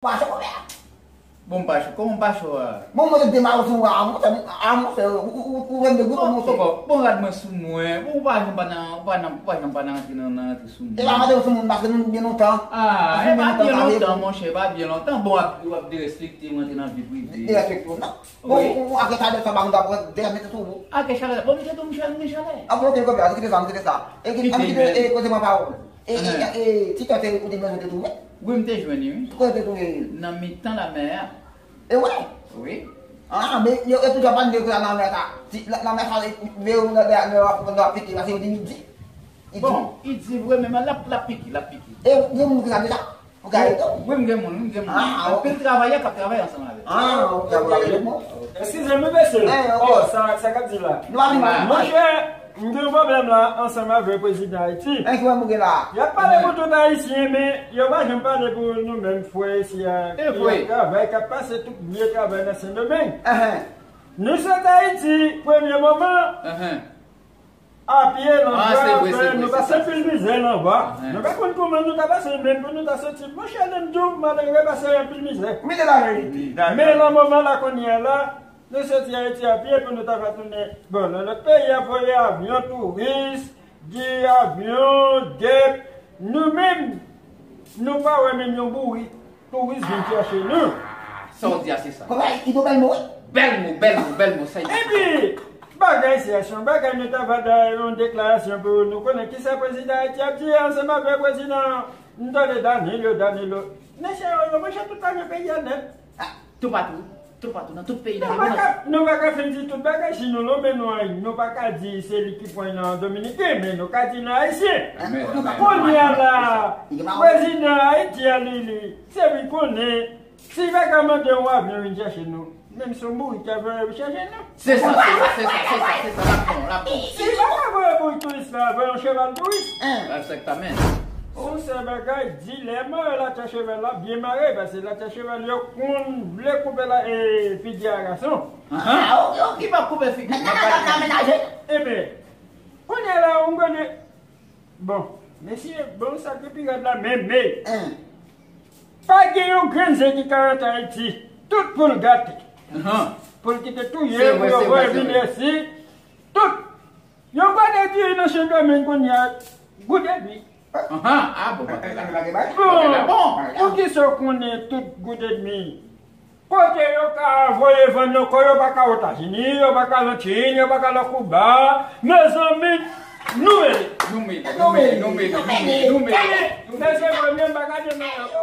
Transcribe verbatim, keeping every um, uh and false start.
Bon, m pa cho. Kòman m pa cho a? Bon, mwen te demare sou a, monchè, a, monchè, ou, ou, ou, ou vennde goud, monchè. Bon, bon, rad mwen sou mwen. Bon, ou pa janm pa nan, ou pa nan, ou pa janm pa nan rantre nan, nan rantre sou mwen. E pa rantre sou mwen paske nou byen lontan. Ah, e pa byen lontan, monchè, e pa byen lontan. Bon, w ap, w ap derespekte, w rantre nan vi prive. Derespekte w, non. Bon, ou, ou, ak sa de sa, ba, nou ta pran, deja mete sou ou. Ak chalè. Bon, m te tou, m chalè, m chalè. Ah, bon, ok, kòpè, kite sa, kite sa. E, ki, an kite, e, koze mwen pawòl. E, e, e, ti tante ou te bezwen te tounen? Wi, m te jwenn li, wi. Kote te tounen? Nan mitan lamè a. E wè? Wi. Ah, men yo, yo toujou ap pale de lanmè sa. Ti, la, lanmè sa, e, men yo, lè, lè, lè w ap, lè w ap pike, paske yo di, li di. Li di. Bon, li di vre, men l ap, l ap pike, l ap pike. E, gen moun ki la deja? Ou ka ede? Wi, m gen moun, m gen moun. Ah, ok. Anpil travayè k ap travay ansanm avè l. Ah, ok, ok, ok. Eskize m, mesye. Eh, ok. Oh, sa, sa k ap di la? Nou pa vin la. Monchè, m gen yon pwoblèm la ansanm avè prezidan Ayiti. Enki wè m gen la? Y ap pale pou tout Ayisyen, men yo pa janm pale pou nou menm frè isi a, ki ap travay, k ap pase tout vye travay nan Sendomeng. Nou sot Ayiti, premye moman, a pye, nan bwa, nou pase anpil mizè nan bwa. Nou pa konn kòman nou ta pase, menm pou nou ta soti. Monchè, lè m di w, malere pase anpil mizè. Men nan moman la kounye a la, nou soti Ayiti a pye pou nou ta va tounen bò nan lòt peyi a, voye avyon touris, di avyon, dèk. Nou menm, nou pa wè menm yon bourik touris vin chèche nou. Sa w di a, se sa. Kòman, li do bèl mo, wi. Bèl mo, bèl mo, bèl mo, sa y di. Epi, bagay sa, se yon bagay nou ta va da yon deklarasyon pou nou konnen kisa prezidan Ayiti ap di ansanm avè prezidan, m tande Danilo, Danilo. Mesye yo, yo manje tout lajan peyi a nèt. Ah, toupatou, toupatou, nan tout peyi, nan lemond. Nou pa ka, nou pa ka fin di tout bagay si nou lonmen nou a, nou pa ka di se li ki pran nan Dominiken, men nou ka di nan Ayisyen. Kounye a la, prezidan Ayiti a, li, li, se li konnen, si li pa ka mande yon avyon vin chèche nou, menm si yon bourik ki ap voye vin chèche nou. Se sa, se sa, se sa, se sa, se sa, l ap bon, l ap bon. Si li pa ka voye bourik touris la, voye yon cheval touris. Exactement. Yon sèl bagay, di lè mare latè cheval la, byen mare, paske latè cheval yo konn vle koupe la, e, figi a gason. Ah, ok, ok, pa koupe figi. Ebyen, kounye a la, ou konnen, bon, mesye, bon, sa ki pi rèd la, men, men, pa gen yon grenn zen ki ka rete Ayiti, tout poul gate. Poul ki te touye, pou yo voye vin isi, tout. Yo gade diri nan Sendomeng kounye a, goud edmi. Ah, bon, bagay la bon. Bon, poukisa w konnen tout goud edmi? Kote yo ka voye vann nan kò yo, pa ka Etazini, yo pa ka nan Chin, yo pa ka nan Kiba. Mezanmi, nou mele. Nou mele, nou mele, nou mele, nou mele, nou mele. Mesye, mwen menm, m pa gade nou ankò.